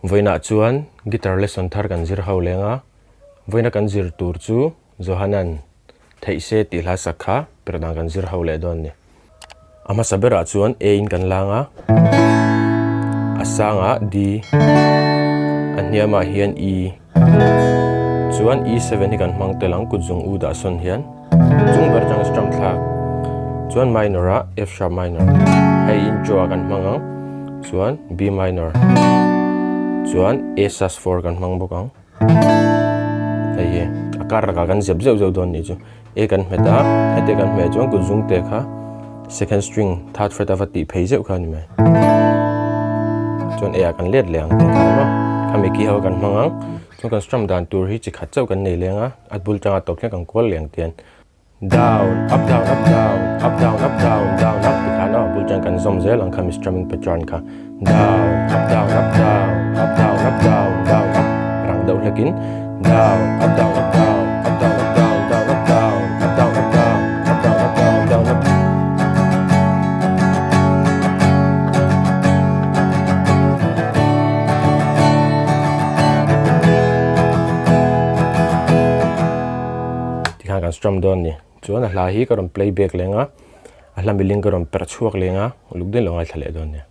Vawiinah chuan guitar lesson thar kan zir ho leng a, vawiina kan zir tur chu Johanan theih se tih hla sak kha per dan kan zir ho leh dawn a ni. A hmasa berah chuan A in kan lang a, a sangah D, a hniamah hian E, chuan E7 hi kan hmang tel ang kut zung U dah sawn hian chung ber atang strum thlak chuan minor ah F sharp minor hei intro ah kan hmang ang chuan B minor chuan A sus 4 kan hmang bawk ang hei hi a kar lakah kan zep zeuh zeuh dawn nih chu A kan hmet a heti kan hmeh chuan kut zung te kha second string third fret a va tih phei zeuh kha a ni mai chuan A ah kan let leh ang tih kha maw khami ki ho kan hmang ang chuan kan strum dan tur hi chi khat chauh kan nei leng a a bul tanga tawp thleng kan kual leh ang tian down up down up down up down up down down up ti khan a bul tang kan zawm zel ang khami strumming pattern kha down up down up down up down up down down up rang deuh hlekin down up down up down up down up down down up down up down up down up down up down down up Tikhan kan strum dawn a ni. Chuan a hla hi ka rawn play back leng a, a hla miling ka rawn perh chhuak leng a, uluk deuhin lo ngaithla leh dawn a nia.